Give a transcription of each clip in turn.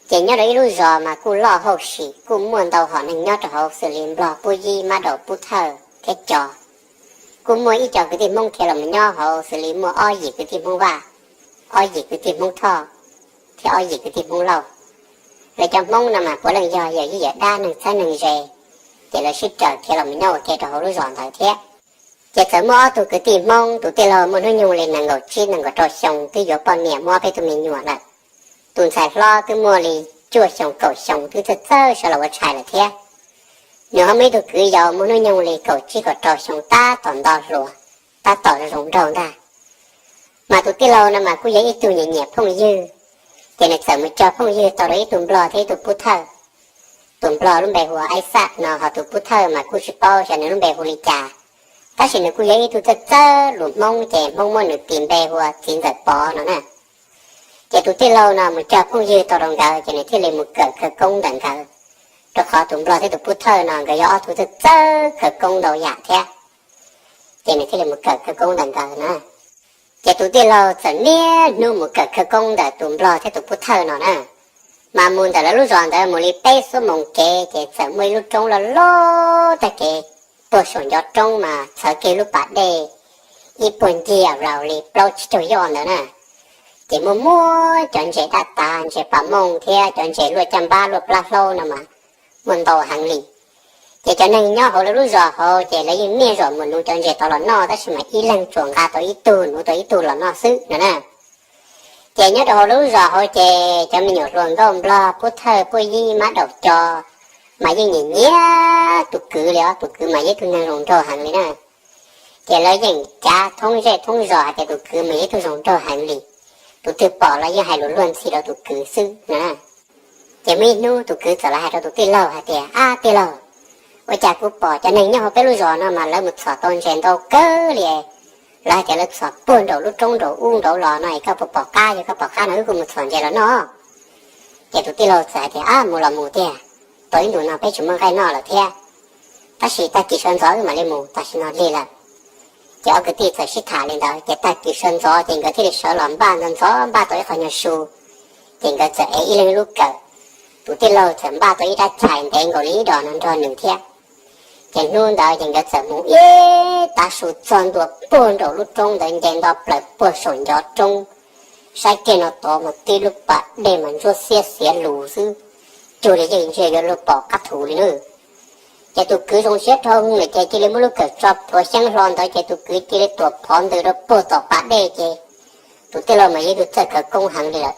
Ces nyob rau ib lub zos mas kuj loj hauj sim, kuj muaj ntau hom neeg nyob rau hauv xws li nplog, pub yib, mab daum, pub thawj thiab co. Kuj muaj ib co kwv tij Hmoob khiav los mus nyob hauv xws li muaj ob yim kwv tij Hmoob Vaj, ob yim kwv tij Hmoob Thoj, thiab ob yim kwv tij Hmoob Lauj. Lawv cov Hmoob no mas puav leej yog yawm yij yawm dab, neeg txheeb neeg ze, ces lawv sib raws khiav los mus nyob ua ke rau hauv lub zos ntawd thiab. Ces txawm muaj ob tug kwv tij Hmoob, tus tij laug muaj hnub nyoog li nees nkaum tsib nees nkaum rau xyoo, twb yuav poj niam muaj ob peb tug me nyuam lawm. Tus ntxhais hlob twb muaj li cuaj xyoo kaum xyoo, twb txawj txawj sawv los ua tshais lawm thiab. Nws ho muaj ib tug kwv yau muaj hnub nyoog li kaum tsib kaum rau xyoo, tab tom nto hluas, tab tom zoo nraug ntag. Mas tus tij laug no mas kuj yog ib tug nyiam nyiam phooj ywg, ces nws txawm mus cog phooj ywg tau rau ib tug nplog thiab ib tug pub thawj. Tus nplog lub npe hu ua Aib Xaj no, ho tus pub thawj mas kuj tsis paub xyov nws lub npe hu li cas, tab sis nws kuj yog ib tug txawj txawj lus Hmoob, ces Hmoob muab nws tis npe hu ua Txiv Ntxawm Pov no na. Ces tus tij laug no mus cog phooj ywg tau rau nkawd, ces nws thiaj li mus kawm khawv koob ntawm nkawd, rau qhov tus nplog thiab tus pub thawj no nkawd yog ob tug txawj txawj khawv koob ntau yam thiab. Ces nws thiaj li mus kawm khawv koob ntawm nkawd na. Ces tus tij laug txawm niaj hnub mus kawm khawv koob ntawm tus nplog thiab tus pub thawj no na. Mas mus ntawm lawv lub zos ntawd mus li peb xuab moos kev, ces txawm muaj ib lub roob loj loj tag kev, puag saum ncov roob mas txhawv kiag lub pas dej ib puag ncig laus li plaub tsib caug yoj ntawd na. Ces muaj muaj cov ntses daj tas, ntses pas mooj thiab cov ntses luaj caj npab luaj plab hlaub no mas muaj ntau heev li. Ces cov neeg nyob hauv lawv lub zos hauv ces lawv yeej niaj zaus mus nuv cov ntses tod los noj, tab sis mas ib leeg tsuas nqa tau ib tug, nuv tau ib tug los noj xwb no na. Ces nyob rau hauv lub zos hauv ces cov me nyuam hluas nkauj nplog pub thawj pub yib mab daum co mas yeej nyiam nyiam tus kwv li os, tus kwv mas yog ib tug neeg zoo nraug heev li na. Ces lawv yeej cav thoob zej thoob zos hais tias tus kwv mas yog ib tug zoo nraug heev li, tus twg pom los yeej hais lus luag ntxhi rau tus kwv xwb na. Ces muaj ib hnub tus kwv txawm los hais rau tus tij laug hais tias, Ab tij laug, ua cas kuv pom cov neeg nyob hauv peb lub zos no mas lawv mus txhom tau ntses ntau kawg li. Lawv hais tias lawv txhom puag nraum lub roob nraum ub nraud los no es koj puas pom qab, yog koj pom qab no wb kuj mus txhom ntses los noj. Ces tus tij laug txawm hais tias, Ab, mus los mus tiag, tau ib ntus no peb tsis muaj nqaij noj lawm thiab, tab sis tag kis sawv ntxov wb mam li mus, tam sim no lig lawm. Ces ob kwv tij txawm sib tham li ntawd ces tag kis sawv ntxov ces nkawd thiaj li sawv los npaj ntxov ntxov npaj tau ib qho nyuag su, ces nkawd txawm ev ib leeg lub kawm. Tus tij laug txawm npaj tau ib rab chais ntev nkaus li ib dos no nrog nws thiab. Ces hnub ntawd ces nkawd txawm mus ib tav su txog ntua puag nraum lub roob ntawd nce nto plaws puag saum ncov roob, saib kiag no tod mas tib lub pas dej mas ntsuab xiab xiav lus xwb, cuag li yeej ntsia yuav luag pom qab thu li na. Ces tus kwv zoo siab dhau lawm ces cia li muab lub kawm tso plhuav xyeeb hlo ntawd ces tus kwv cia li tuam phov ntws rau puag tom pas dej ces tus tij laug mas yog ib tug txawj khawv koob heev li lawm.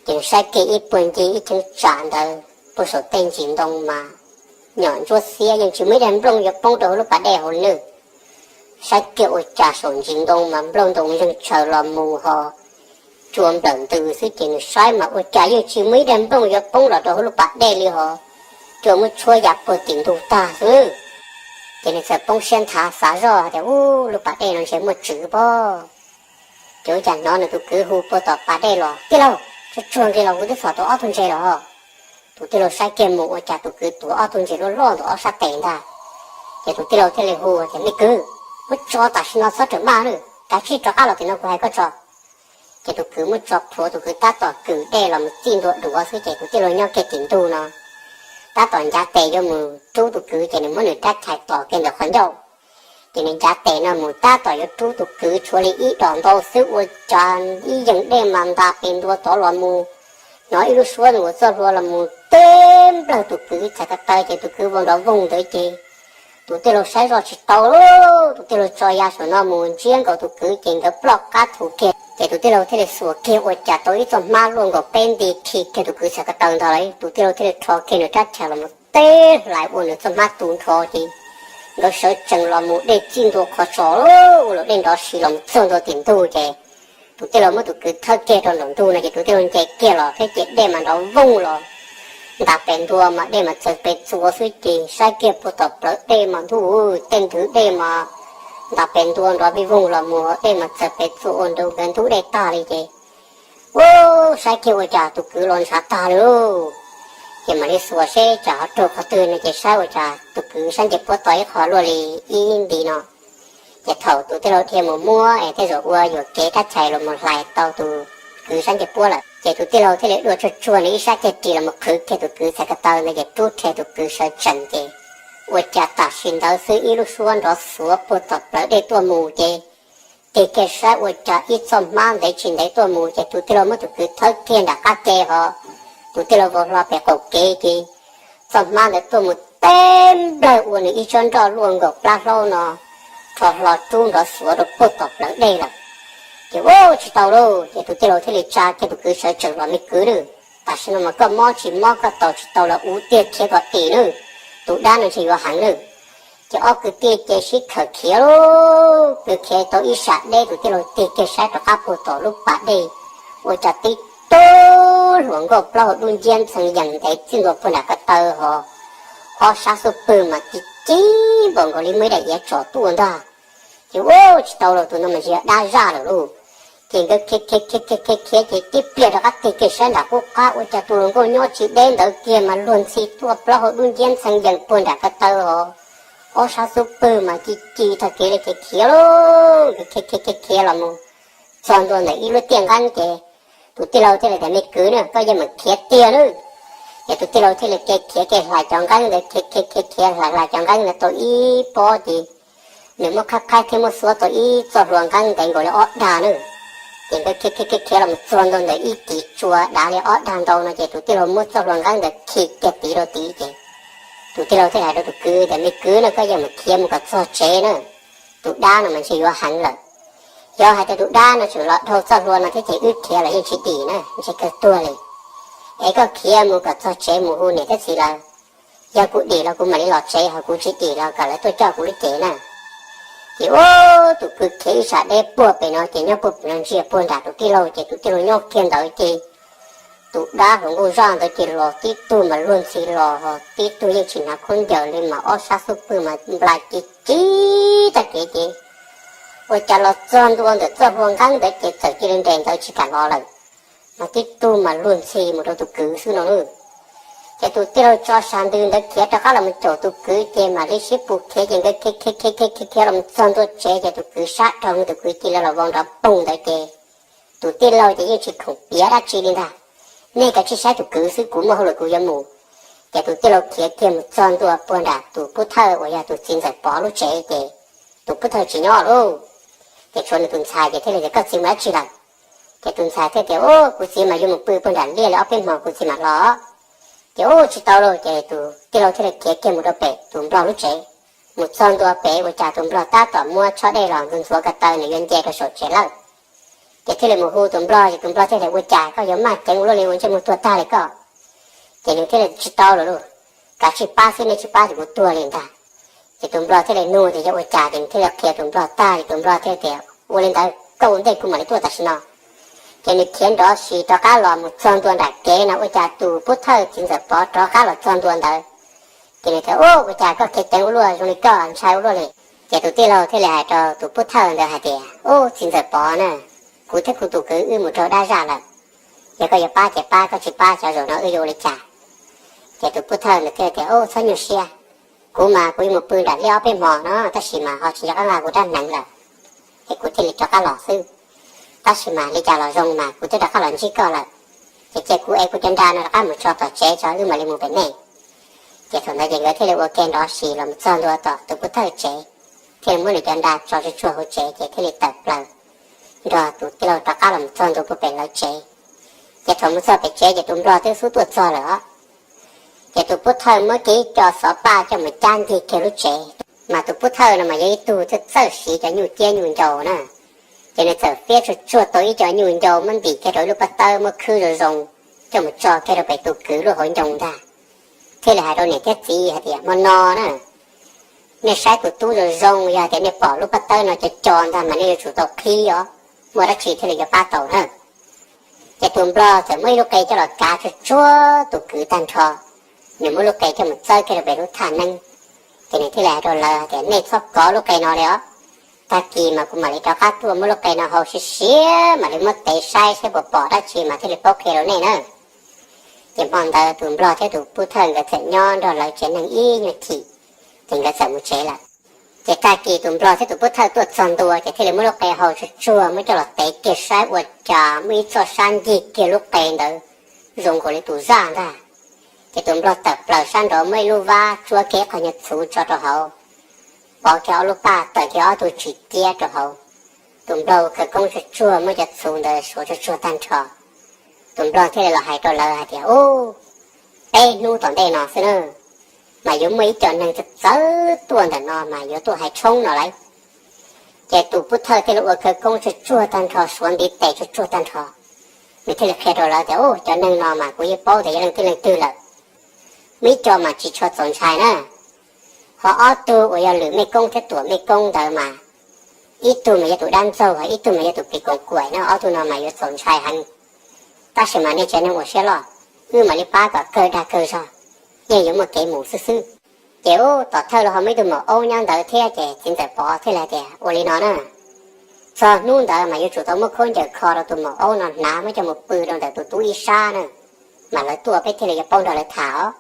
Ces nws saib kiag ib puag ncig ib cheeb tsam ntawd puag saum tej ntsis ntoo mas nyom ntsuab xiab yeej tsis muaj ib daim nplooj yuav poob rau hauv lub pas dej hauv li na. Saib kiag ua cas saum ntsis ntoo mas nplooj ntoo zeeg tshaws los mus ho cua nplawm ntws xwb ces nws saib mas ua cas yeej tsis muaj ib daim nplooj yuav poob los rau hauv lub pas dej li ho, cua muab tshuab ya puag tim ntug tag xwb. Ces nws txawm poob siab nthav xav zoj tias, Ub, lub pas dej no ntshe muaj tswv pob. Ces ua cas hnov nws tus kwv hu puag tom pas dej los, Tij laug, tsuag tsuag nqis los, kuv twb txhom tau ob tug ntses los. Tus tij laug saib kiag mus ua cas tus kwv tuav ob tug ntses loj loj ntawm ob sab tes ntag. Ces tus tij laug thiaj li hu tias, Me kwv, muab tso tam sim no txhob rawm maj na, kav tsij rov qab los tim no kuv hais koj tso. Ces tus kwv muab tso plhuav, tus kwv tab tom kwm dej los mus txij ntua duav xwb ces tus tij laug nyob kiag tim ntug no tab tom ncav tes yuav mus rub tus kwv ces nws muab nws rab chais tos kiag ntawm qhov ncauj. Ces nws ncav tes no mus tab tom yuav rub tus kwv tshuav li ib dos ntau xwb ua cas ib yees dej mas nta pes ntua tod los mus, hnov ib lub suab ntuas txoj hlua los mus teb nplawg tus kwv txhais ko taw ces tus kwv vau nrov voog ntawd ces tus tij laug saib zoj tsis tau, tus tij laug tso ya saum no mus ntsiab nkaus tus kwv ces nkawd ploj qab thu kiag ces tus tij laug thiaj li xuas kiag ua cas tau ib txoj hmab luaj nkaus peb nti khi kiag tus kwv txhais ko taw ntag lauj. Tus tij laug thiaj li rho kiag nws rab chais los mus teb hlais ua nws txoj hmab tu nrho ces nkawd sawv tsees los mus dej txij ntua qhov tsos ua luam dej nrov si los mus txog ntua tim ntug ces tus tij laug muab tus kwv thawb kiag rau nraum ntug no ces tus tij laug nce kiag los thiab ces dej mas nrov voog los nta pes ntua mas dej mas txawv pes txuas xwb ces saib kiag puag tom plawv dej mas ntuj, tej ntwg dej mas nta pes ntua nrov vij voog los mus dej mas txawv pes txuas ua nrau nkawd ntub dej tag li ces ub, saib kiag ua cas tus kwv los ntshav tag li lauj. Ces mam li xuas seb tsam ho raug qhov twg no ces saib ua cas tus kwv sab nce puab to ib qho luaj li ib nti no. Ces thaum tus tij laug dhia mus muab es tej zaum ua yuam kev rab chais los mus hlais tau tus kwv sab ncej puab lawm. Ces tus tij laug thiaj li dua tsuag tsuag nws ib sab ceg ris los mus qhwv kiag tus kwv txhais ko taw ntawd ces rub rhe tus kwv sawv tsees ces ua cas tam sim ntawd xwb ib lub suab nrov xuav puag tom plawv dej tuaj mus ces tig kiag saib ua cas ib txoj hmab ntev tsis ntev tuaj mus ces tus tij laug muab tus kwv thawb kiag nram qab ke ho tus tij laug vau hlo pem qaum kev ces txoj hmab ntawd tuaj mus teb nplawg ua nws ib tsob nroj luaj nkaus plab hlaub no rho hlo rub nrov xuav rau puag tom plawv dej lawm. Ces ua tsis tau lauj, ces tus tij laug thiaj li tsa kiag tus kwv sawv tsees los, me kwv nawb, tam sim no mas koj mob tsis mob koj taus tsis tau los ua tiag khiav kom tim nawb, tus dab no ntshe yuav heev nawb. Ces ob kwv tij ces sib khawm khiav lauj, kwv khiav tau ib sab deb tus tij laug tig kiag saib rov qab puag tom lub pas dej ua cas tib tug hluas nkauj plaub hau dub nciab ntxhee yees ntev txij ntua puag nram ko taw ho ob sab xub pwg mas ci ci npaum nkaus li muaj ib daim iav tsom tuaj ntag. Ces ua tsis tau lauj, tus no mas ntshe yog dab zaj lawm lauj. Ces nkawd khiav khiav khiav khiav khiav khiav ces tib pliag rov qab tig kiag saib nram qub qab ua cas tus hluas nkauj nyob tsis deb ntawd kiag mas luag ntxhi tuaj plaub hau dub nciab ntxhee yees puag nram ko taw ho ob sab xub pwg mas ci ci tag kev li. Ces khiav lauj, nkawd khiav khiav khiav khiav los mus txog ntua ntawm ib lub tiaj nqeeb ces tus tij laug thiaj li tias, me kwv na, koj yeej meem khiav tiag nawb. Ces tus tij laug thiaj li khiav khiav khiav hlais cov nqeeb ntawd, khiav khiav khiav khiav hlais hlais cov nqeeb ntawd tau ib pob ces nws muab qhaib qhaib thiab muab xuab tau ib txoj hlua nqeeb ntev nkaus li ob dag nawb. Ces nkawd khiav khiav khiav khiav los txog ntua ntawm ib kiv tsua dav li ob dag ntau no ces tus tij laug muab txoj hlua nqeeb ntawd khi kiag tid rau tid ces tus tij laug thiaj hais rau tus kwv tias, me kwv na, koj yeej meem khiav mus kom txog tsev na, tus dab no mas ntshe yuav heev lawm. Yog hais tias tus dab no tseem los dhau txoj hlua no thiab ces wb khiav los yeej tsis dim na, ntshe kawg tuag li. Es koj khiav mus kom txog tsev mus hu niam thiab txiv lawv. Yog kuv dim los kuv mam li los tsev, ho kuv tsis dim los kom lawv tuaj coj kuv lub cev na. Ces ua tus kwv khiav ib sab deb puag pem no ces nyob puag pem no ntsia puag nram tus tij laug ces tus tij laug nyob kiag ntawd ces tus dab hluas nkauj zaj ntawd ces los tib tug mas luag ntxhi los ho tib tug yeej tsis hnav khaub ncaws li mas ob sab xub pwg mas nplai ci ci tag kev ces ua cas los txog ntua ntawm txoj hlua nqeeb ntawd ces txawm cia li nres ntawd tsis kam los lawm. Mas tib tug mas luag ntxhi mus rau tus kwv xwb no lauj. Ces tus tij laug tso sas ntws ntawd khiav rov qab los mus caum tus kwv ces mam li sib pus khiav ces nkawd khiav khiav khiav khiav khiav khiav los mus txog ntua tsev ces tus kwv sab dhau tus kwv cia li los vau nrov poog ntawd ces tus tij laug ces yeej tsis khoom piav dab tsi li ntag. Nej kav tsij saib tus kwv xwb, kuv muaj hauj lwm kuv yuav mus. Ces tus tij laug khiav kiag mus txog ntua puag nram tus pub thawj uas yog tus txiv ntxawm Pov lub tsev ces tus pub thawj tsis nyob lauj. Ces tshuav nws tus ntxhais ces thiaj li tias, koj txiv mus dab tsi lawm? Ces tus ntxhais thiaj tias, ub, kuv txiv mas yuav mus pw puag nram liaj li ob peb hmo kuv txiv mam los. Ces ub, tsis tau lauj, ces tus tij laug thiaj li khiav kiag mus rau pem tus nplog lub tsev. Mus txog ntua pem ua cas tus nplog tab tom muab tshob dej los ntxuav ntxuav ko taw nws yuav nce rau saum tsev lawm. Ces thiaj li mus hu tus nplog ces tus nplog thiaj tias, ua cas koj yuav maj ceev ua luaj li, ua ntsej muag tuag tag li koj? Ces nws thiaj li, tsis tau lawm lauj, kav tsij pab xwb, nej tsis pab ces kuv tuag li ntag. Ces tus nplog thiaj li nug tias yog ua cas ces nws thiaj li qhia tus nplog tag ces tus nplog thiaj tias, ua li ntawd koj ua ntej kuv mam li tuaj tam sim no. Ces nws khiav nrov sis rov qab los mus txog ntua nram kev no ua cas tus pub thawj txiv ntxawm Pov rov qab los txog ntua ntawd. Ces nws tias, ub, ua cas koj khiav ceev ua luaj zoo li koj, ntshai ua luaj li? Ces tus tij laug thiaj li hais rau tus pub thawj ntawd hais tias, ub, txiv ntxawm Pov na, kuv thiab kuv tus kwv wb mus raug dab zaj lawm. Yog koj yuav pab ces pab, koj tsis pab xyov zaum no wb yuav ua li cas. Ces tus pub thawj ntawd thiaj tias, ub, txhob nyuaj siab, kuv mas kuv yuav mus pw nram liaj ob peb hmo no tab sis mas ho tsis nco qab nqa kuv rab hneev lawm, es kuv thiaj li rov qab los xwb. Tab sis mas li cas los zoo mas kuv twb rov qab los ntsib koj lawm, ces cia kuv ev kuv cov nra no rov qab mus tso tom tsev tso wb mam li mus pem nej. Ces thaum ntawd ces nkawd thiaj li ua ke nrov sis los mus txog ntua tom tus pub thawj tsev, thiaj li muab nws cov nra tso tsuag tsuag hauv tsev ces thiaj li tawm plaws nrog tus tij laug rov qab los mus txog ntua puag pem lawv tsev. Ces thaum mus txog pem tsev ces tus nplog twb xub tuaj txog lawm os. Ces tus pub thawj muab kiag ib co xov paj coj mus cab ncig kiag lub tsev, mas tus pub thawj no mas yog ib tug txawj txawj siv cov nyuj ciab nyuj ncau na. Ces nws txawm fiab tsuag tsuag tau ib co nyuj ncau muab ntim kiag rau ib lub pob tawb muab khwb zoo zoo coj mus tso kiag rau pem tus kwv lub hauv ncoo ntag. Thiaj li hais rau niam thiab txiv hais tias, hmo no na, nej saib tus tub zoo zoo, yog hais tias nej pom lub pob tawb no co co ntag mas nej yuav tsum tau qhib os, muaj dab tsi thiaj li yuav pab tau na. Ces tus nplog txawm muab ib lub qe coj los kav tsuag tsuag tus kwv tag nrho, nws muab lub qe coj mus txawb kiag rau pem lub thaj neeb. Ces nws thiaj li hais rau lawv hais tias, nej txhob kov lub qe no li os, tag kis mas kuv mam li rov qab tuaj muab lub qe no hau siav siav mam li muab tev saib saib puas pom dab tsi mas thiaj li paub qhia rau nej na. Ces hmo ntawd tus nplog thiab tus pub thawj nkawd txawm nyob nrog lawv tsev neeg ib nyuag chim, ces nkawd txawm mus tsev lawm. Ces tag kis tus nplog thiab tus pub thawj tuaj txog ntua ces thiaj li muab lub qe hau tsuag tsuag muab coj los tev kiag saib ua cas muaj ib txoj sab ncig kiag lub qe ntawd zoo nkaus li tus zaj ntag. Ces tus nplog tawm plaws sab nraud muab ib lub vab tsuab kiag ib qho nyuag txhuv tso rau hauv, pov kiag ob lub paj tawm kiag ob tug tsis tiab rau hauv. Tus nplog ua khawv koob tsuag tsuag muab cov txhuv ntawd suav tsuag tsuag tag nrho. Tus nplog thiaj li los hais rau lawv hais tias, Ub, peb hnub tom ntej no xwb na, mas yuav muaj ib co neeg txawv txawv tuaj ntawm no mas yuav tuaj hais tshoob no lauj. Ces tus pub thawj thiaj li ua khawv koob tsuag tsuag tag nrho, suav ntiv tes tsuag tsuag tag nrho. Nws thiaj li qhia rau lawv tias, Ub, cov neeg no mas kuv yeej paub tias yog leej twg leej twg lawm. Muaj ib co mas tsis tshua txaus ntshai na, ho ob tug uas yog lwm mej koob thiab tuam mej koob ntawd mas ib tug mas yog tus dab ntxaug, ho ib tug mas yog tus pis koom kuam na, ob tug no mas yuav txaus ntshai heev. Tab sis mas nej tsev neeg ua siab loj, wb mam li pab kom kawg dag kawg zog, yeej yuav muaj kev mus xwb xwb. Ces ub, tom thawj los ho muaj ib tug maum aub nyob ntawd thiab, ces txiv ntxawm Pov thiaj li hais tias, Ua li no na, txog hnub ntawd mas yuav tsum tau muab khaub ncaws kho rau tus maum aub no hnav muab coj mus pw rau ntawm tus tub ib sab na, mas lawv tuaj peb thiaj li yuav paub nrog lawv tham os.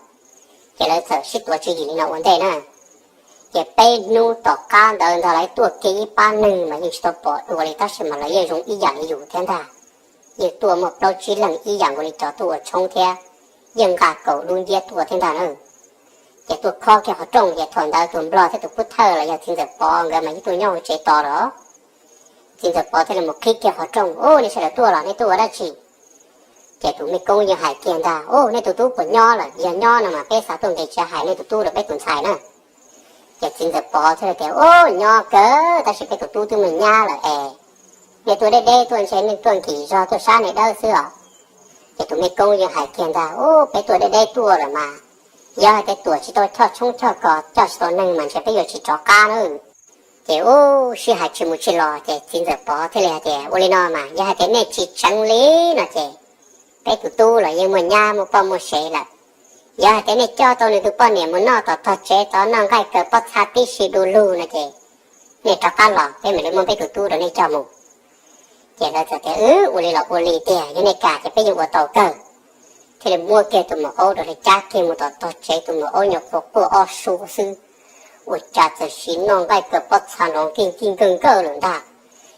Ces lawv txawm sib tuav tswv yim li no ua ntej na. Ces peb hnub tom qab ntawd ntag lawv tuaj kiag ib pab neeg mas yeej tsis tau pom dua li tab sis mas lawv yeej zoo ib yam li yus thiab ntag. Yeej tuaj muaj plaub tsib leeg ib yam nkaus li cov tuaj ua tshoob thiab, yeej nqa kaum lub nciab tuaj thiab ntag na. Ces tuaj khob kiag qhov rooj, ces thaum ntawd tus nplog thiab tus pub thawj los yog txiv ntxawm Pov nkawd mas yeej tuaj nyob hauv tsev tos los. Txiv ntxawm Pov thiaj li mus qhib kiag qhov rooj, Ub, nej sawv daws tuaj los nej tuaj ua dab tsi? Ces tus mej koob yeej hais kiag ntag, Ub, nej tus tub puas nyob lawm? Yog nyob no mas peb xav tuaj nqis tsev hais nej tus tub rau peb tus ntxhais na. Ces txiv ntxawm Pov thiaj li tias, Ub, nyob kawg tab sis peb tus tub twb mus nyab lawm es, nej tuaj deb deb tuaj ntshe nej tuaj nkim zog tuaj sab nej dawb xwb os. Ces tus mej koob yeej hais kiag ntag, Ub, peb tuaj deb deb tuaj lawm mas, yog hais tias tuam tsis tau choj tshoob choj kos coj tsis tau neeg mas ntshe peb yuav tsis rov qab na. Ces ub, sib hais tsis mus tsis los ces txiv ntxawm Pov thiaj li hais tias, Ua li no mas yog hais tias nej tsis tseev li no ces peb tus tub los yeej muaj nyab muaj poj muaj sev lawm. Yog hais tias nej coj tau nws tus poj niam mus noj tom tog tsev tod noj nqaij kaw pob txha tib si du lug no ces nej rov qab los peb mam li muab peb tus tub rau nej coj mus. Ces lawv txawm tias, Wb, ua li los ua li tiag, yog nej kam ces peb yeej ua tau kawg. Thiaj li muab kiag tus maum aub rau lawv cab kiag mus tom tog tsev, tus maum aub nyuam qhuav quaj ob suab xwb, ua cas txawm sim noj nqaij kaw pob txha nrov nkij nkij nkawj nkawj lawm ntag.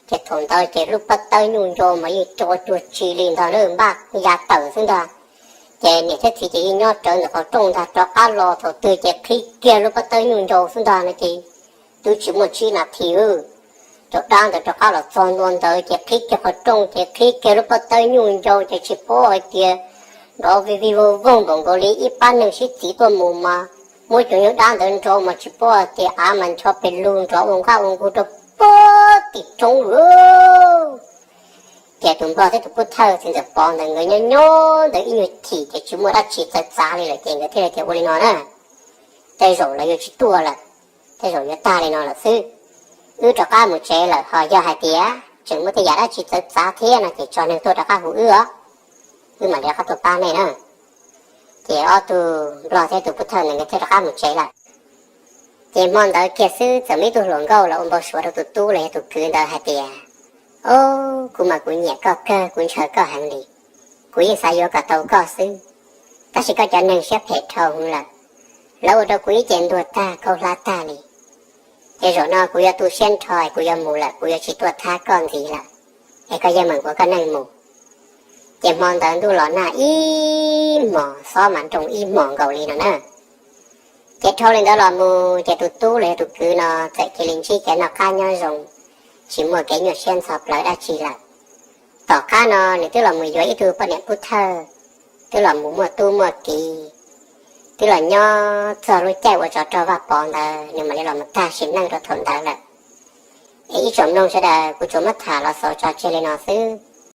Ces thaum ntawd ces lub pob tawb nyuj ncau mas yeej co cuag tsi li ntag na, npaj ya tawm xwb ntag. Ces niam thiab txiv ces yeej nyob rawv ntawm qhov rooj ntag, rov qab los thaum twg ces qhib kiag lub pob tawb nyuj ncau xwb ntag no ces twb tsis muaj tsib nas this, cov dab ntawd rov qab los txog ntua ntawd ces qhib kiag qhov rooj ces qhib kiag lub pob tawb nyuj ncau ces tsis paub hais tias nrov vij vij voog voog npaum nkaus li ib pab neeg sib txiv tuaj mus mas muab cov nyuag dab ntawd nrau mas tsis paub hais tias av mas ncho pes lug nrov ua nqaj ua nqug rau puag tim roob lawm. Ces tus nplog thiab tus pub thawj txiv ntxawm Pov ntawd nkawd nyob nyob ntawd ib nyuag chim ces tsis muaj dab tsi txawv txav li lawm ces nkawd thiaj li tias, Ua li no na, tej zaum lawv yuav tsis tuaj lawm, tej zaum yuav tag li no lawm xwb. Wb rov qab mus tsev lawm, ho yog hais tias tseem muaj tej yam dab tsi txawv txav thiab no ces tso neeg tuaj rov qab hu wb os, wb mam li rov qab tuaj pab nej na. Ces ob tug nplog thiab tus pub thawj ntawd nkawd thiaj rov qab mus tsev lawm. Ces hmo ntawd kiag xwb txawm muaj ib tug hluas nkauj los ua npau suav rau tus tub los yog tus kwv ntawd hais tias, Ob, kuv mas kuv nyiam koj kawg, kuv ntshaw koj heev li. Kuv yeej xav yuav kom tau koj xwb, tab sis koj cov neeg siab phem dhau heev lawm, lawv ua rau kuv ib ce ntuag tag khaub hlab tag li. Ces zaum no kuv yuav tu siab nrho es kuv yuav mus lawm, kuv yuav tsis tuaj thab koj ntxiv lawm, es koj yeej meem ua koj neej mus. Ces hmo ntawd ntuj los nag ib hmos, xob mas nroo ib hmos nkaus li no na. Ces dhau li ntawd los mus ces tus tub los yog tus kwv no txawm cia li ntsib kev noj qab nyob zoo, tsis muaj kev nyuaj siab ntxhov plawv dab tsi lawm. Tom qab no nws twb los mus yuav ib tug poj niam pub thawj, twb los mus muaj tub muaj ki, twb los nyob txog lub caij ua tsov rog Vaj Pov ntawd nws mam li los mus tag sim neej rau thaum ntawd lawm. Es ib tsoom mloog sawv daws, kuv tsuas muab tham los xaus tso tseg li no xwb.